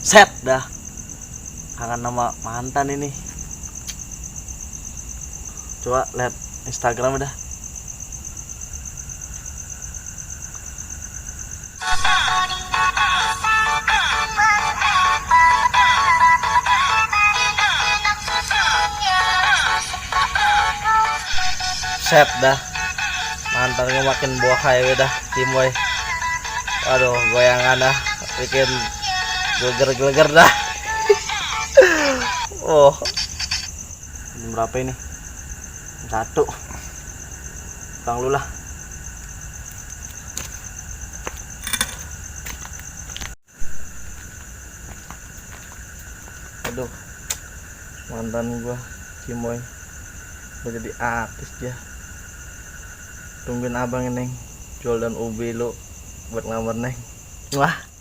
Set dah. Kangen nama mantan ini. Coba lihat Instagram dah. Set dah. Mantannya makin buah highway dah, Cimoy. Aduh, goyangan dah, bikin geleger-geleger dah. Oh, jam berapa ini? Jam 1. Pulang lu lah. Aduh, mantan gua Cimoy udah jadi artis dia. Tungguin abang neng jual dan ubi lu buat ngamar neng. Wah.